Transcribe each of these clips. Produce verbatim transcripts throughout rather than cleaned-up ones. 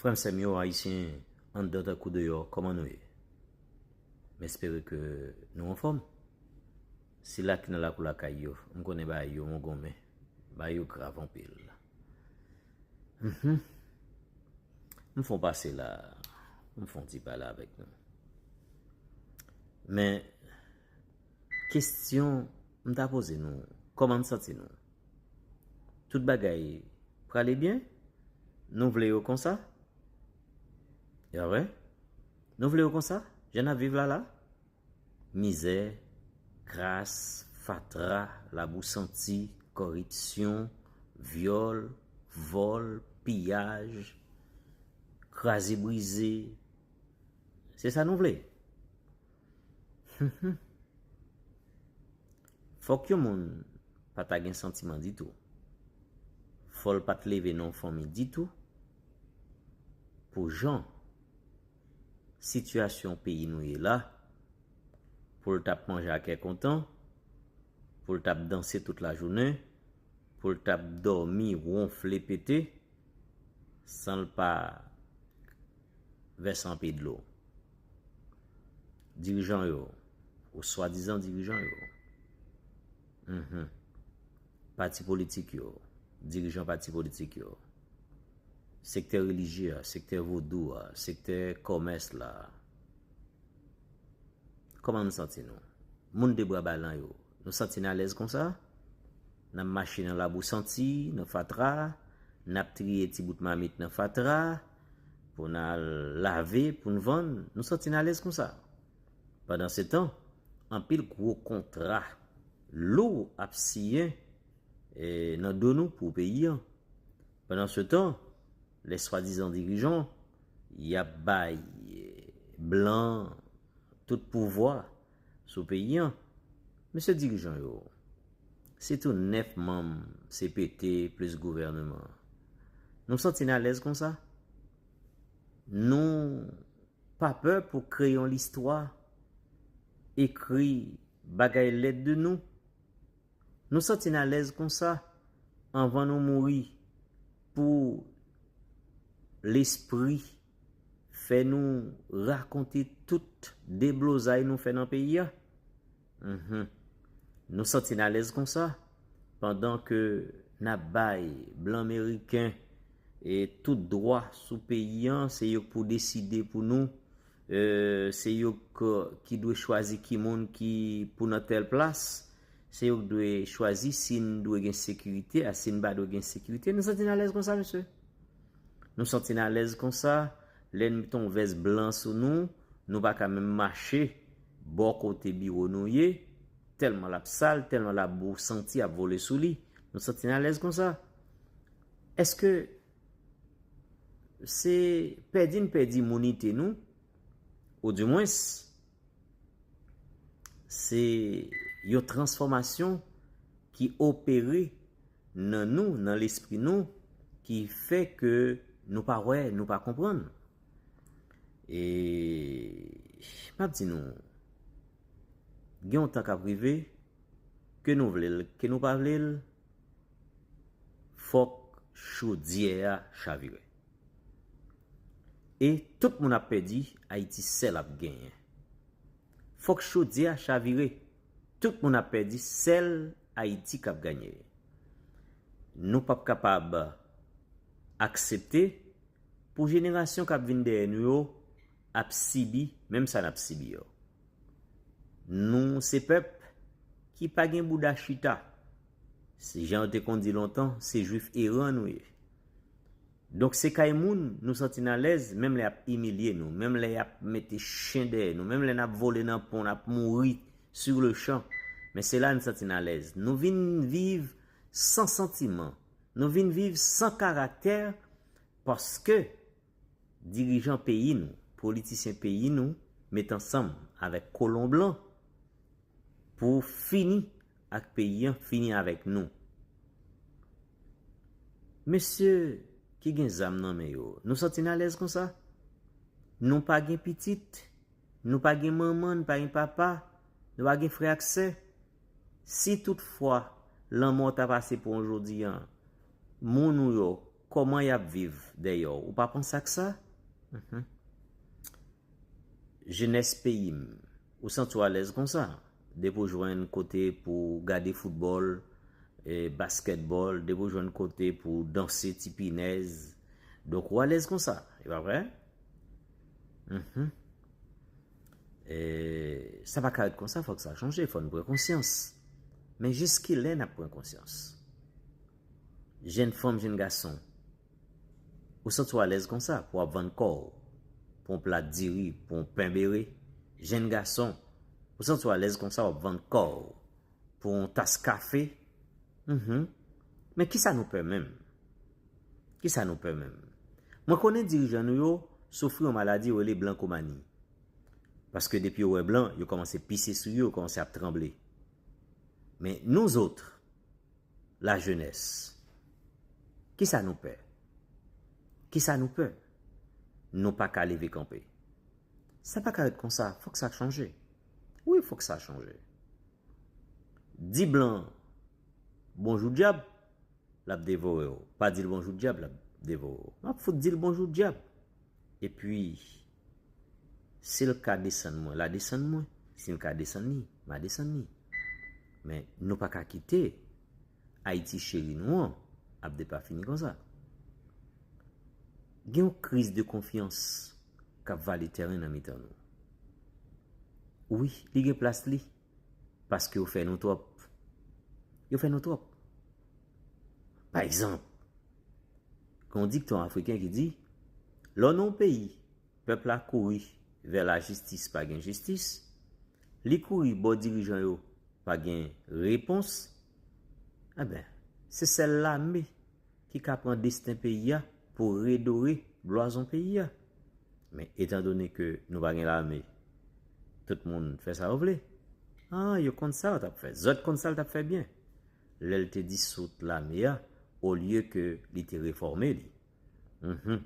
Frè m, sè m yo, Ayisyen anndan tankou deyò, kòman nou ye? M espere ke nou anfòm. Sila ki nan lakou lakay yo, m konnen bagay yo mongonmen, bagay yo grav anpil. Mhm. M fè yon pase la, m fè yon ti pale avèk nou. Men, kesyon m ta poze nou, kòman n santi nou? Tout bagay prale byen? Nou vle yo konsa? Ya vre? Nou vle yo konsa? Jan n ap viv la la? Mizè, kras, fatra, labou santi, kòripsyon, vyòl, vòl, piyaj, kraze brize. Se sa nou vle? Fòk yon moun pa ta gen santiman ditou. Fò l pa t leve nan yon fanmi ditou pou jan sitiyasyon peyi nou ye la, pou l t ap manje a kè kontan, pou l t ap danse tout lajounen, pou l t ap dòmi, wonfle, pete, san l pa vèse anpil dlo. Dirijan yo, ou swadizan dirijan yo, mhm, pati politik yo, dirijan pati politik yo, sektè relijye a, sektè vodou a, sektè kòmès la, kòman nou santi nou? Moun de bra balan yo, nou santi n alèz konsa? N ap mache nan labou santi, nan fatra, n ap triye ti bout mamit nan fatra, pou n al lave, pou n vann, nou santi n alèz konsa? Pandansetan, anpil gwo kontra lou ap siyen, e, nan do nou pou peyi an. Pandansetan, lè swadizan dirijan, y ap bay, e, blan tout pouvwa sou peyi an. Mesye dirijan yo, sitou nèf manm C P T plis gouvèneman, nou santi n alèz konsa? Nou pa pè pou kreyon listwa ekri bagay lèd de nou? Nou santi n alèz konsa anvan nou mouri, pou lespri fè nou rakonte tout deblozay nou fè nan peyi a? Mhm. Nou santi n alèz konsa pandan ke n ap bay blan meriken e tout dwa sou peyi an, se yo k pou deside pou nou, e, se yo k, ki dwe chwazi ki moun ki pou nan tèl plas, se yo k dwe chwazi si n dwe gen sekirite a si n pa dwe gen sekirite. Nou santi n alèz konsa, mesye? Nou santi n alèz konsa lè n mete yon vès blan sou nou, nou pa ka menm mache bò kote biwo nou ye, tèlman l ap sal, tèlman labou santi ap vole sou li. Nou santi n alèz konsa? Èske se pèdi n pèdi mounite nou, oudimwens, se yon transfòmasyon ki opere nan nou, nan lespri nou, ki fè ke nou pa wè, nou pa konprann. E m ap di nou, gen yon tan k ap rive, ke nou vle l, ke nou pa vle l, fòk chodyè a chavire. E tout moun ap pèdi, Ayiti sèl ap genyen. Fòk chodyè a chavire, tout moun ap pèdi, sèl Ayiti k ap ganye. Nou p ap kapab aksepte pou jenerasyon k ap vin dèyè nou yo ap sibi menm sa n ap sibi yo. Nou se pèp ki pa gen bouda chita. Se jan yo te konn di lontan, se jwif eran nou ye. Donk se kay moun nou santi n alèz, menm lè y ap imilye nou, menm lè y ap mete chen dèyè nou, menm lè n ap vole nan pon, n ap mouri sur le champ. Men se la n santi n alèz. Nou vin viv san santiman. Nou vin viv san karaktè paske dirijan peyi nou, politisyen peyi nou, met ansanm avèk kolon blan pou fini ak peyi an, fini avèk nou. Mesye ki gen zam nan men yo, nou santi n alèz konsa? Nou pa gen pitit, nou pa gen manman, nou pa gen papa, nou pa gen frè ak sè. Si toutfwa lanmò ta pase pou nou jodi a, moun ou yo, kòman y ap viv? dèyè w. Ou pa panse ak sa? Mhm. Jenès peyi m, ou santi w alèz konsa? Depi w jwenn kote pou w gade foutbòl, e, baskètbòl, depi w jwenn kote pou w danse ti pinèz, donk ou alèz konsa, e pa vre? Mhm. E, sa pa ka ret konsa, fòk sa chanje, fò n pran konsyans. Men jiskilè n ap pran konsyans? Jenn fanm, jenn gason, ou santi w alèz konsa pou w ap vann kò w pou yon plat diri, pou yon pen bere? Jenn gason, ou santi w alèz konsa w ap vann kò w pou yon tas kafe? Mhm. Men kisa nou pè menm? Kisa nou pè menm? Mwen konnen dirijan nou yo soufri yon maladi yo rele blankomani. Paske depi yo wè blan, yo kòmanse pise sou yo, yo kòmanse ap tranble. Men nou zòt, lajenès, kisa nou pè? Kisa nou pè? Nou pa ka leve kanpe. Sa pa ka ret konsa, fòk sa chanje. Wi, fòk sa chanje. Di blan bonjou dyab, l ap devore w. Pa di l bonjou dyab, l ap devore w. M ap fout di l bonjou dyab. Epi, si l ka desann mwen, l a desann mwen. Si l ka desann li, m a desann li. Men nou pa ka kite Ayiti cheri nou an ap depafini konsa. Gen yon kriz de konfyans k ap vale tèren nan mitan nou. Wi, li gen plas li, paske yo fè nou twòp. Yo fè nou twòp. Pa egzanp, gen yon dikton afriken ki di, lè w nan yon peyi, pèp la kouri vè lajistis, pa gen jistis, li kouri bò dirijan yo, pa gen repons, enben, se sèl lame ki ka pran desten peyi a pou redore blwazon peyi a. Men etandone ke nou pa gen lame, tout moun fè sa yo vle. Ah, yo konn sa yo t ap fè. Zòt konn sa l t ap fè byen. Lè l te disout lame a, olye ke li te refòme li. Mhm.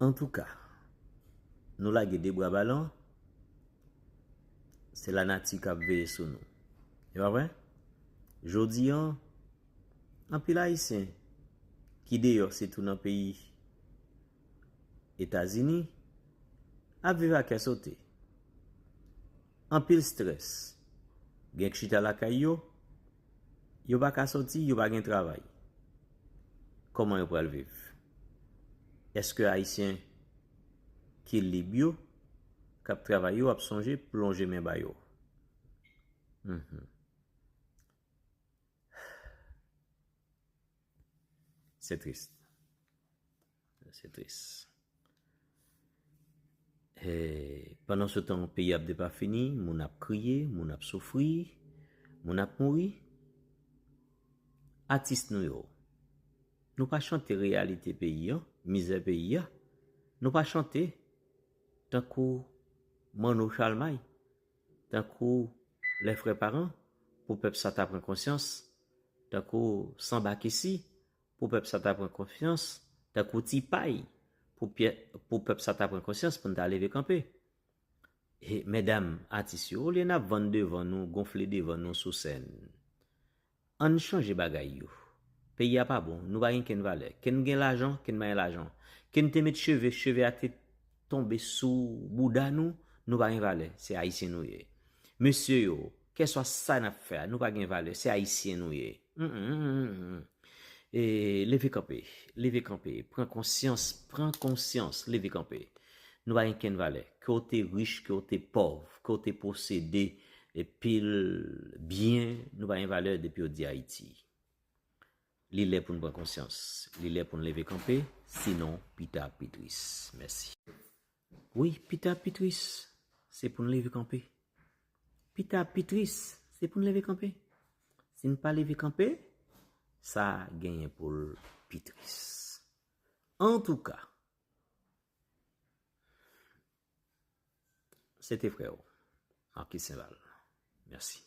Antouka, nou lage de bra balan, se lanati k ap veye sou nou. E pa vre? Jodi an, anpil Ayisyen ki deyò, sitou nan peyi Etazini, ap viv a kè sote. Anpil strès. Gen k chita lakay yo, yo pa ka soti, yo pa gen travay. Kòman yo pral viv? Èske Ayisyen ki lib yo, k ap travay yo, ap sonje pou lonje men ba yo? Mhm. Se tris. Se tris. E, pandan se tan, peyi ap depafini, moun ap kriye, moun ap soufri, moun ap mouri. Atis nou yo, nou pa chante reyalite peyi an, mizè peyi a. Nou pa chante tankou Manno Chalmay, tankou lè frè paran, pou pèp sa ta pran konsyans, tankou Sanba Kesi, pou pèp sa ta pran konsyans, tankou Ti Pay, pou pyè-, pou pèp sa ta pran konsyans, pou n ta leve kanpe. E, medam, atis yo, olye n ap vann devan nou, gonfle devan nou sou sèn, ann chanje bagay yo. Peyi a pa bon, nou pa gen kenn valè. Ke n gen lajan, ke n pa gen lajan. Ke n te met cheve, cheve a te tonbe sou bouda nou, nou pa gen valè. Se Ayisyen nou ye. Mesye yo, kèswa sa n ap fè a, nou pa gen valè. Se Ayisyen nou ye. Mm, mm, mm, mm, mm. E, leve kanpe, leve kanpe, pran konsyans, pran konsyans, leve kanpe. Nou pa gen kenn valè. Ke w te rich, ke w te pòv, ke w te posede, e, pil byen, nou pa gen valè depi yo di Ayiti. Li lè pou n pran konsyans. Li lè pou n leve kanpe, sinon pita pi tris. Mèsi. Wi, pita pi tris, se pou n leve kanpe. Pita pi tris, se pou n leve kanpe. Si n pa leve kanpe, sa genyen pou l pi tris. Antouka, se te frè w, Marcus Saint-Val. Mèsi.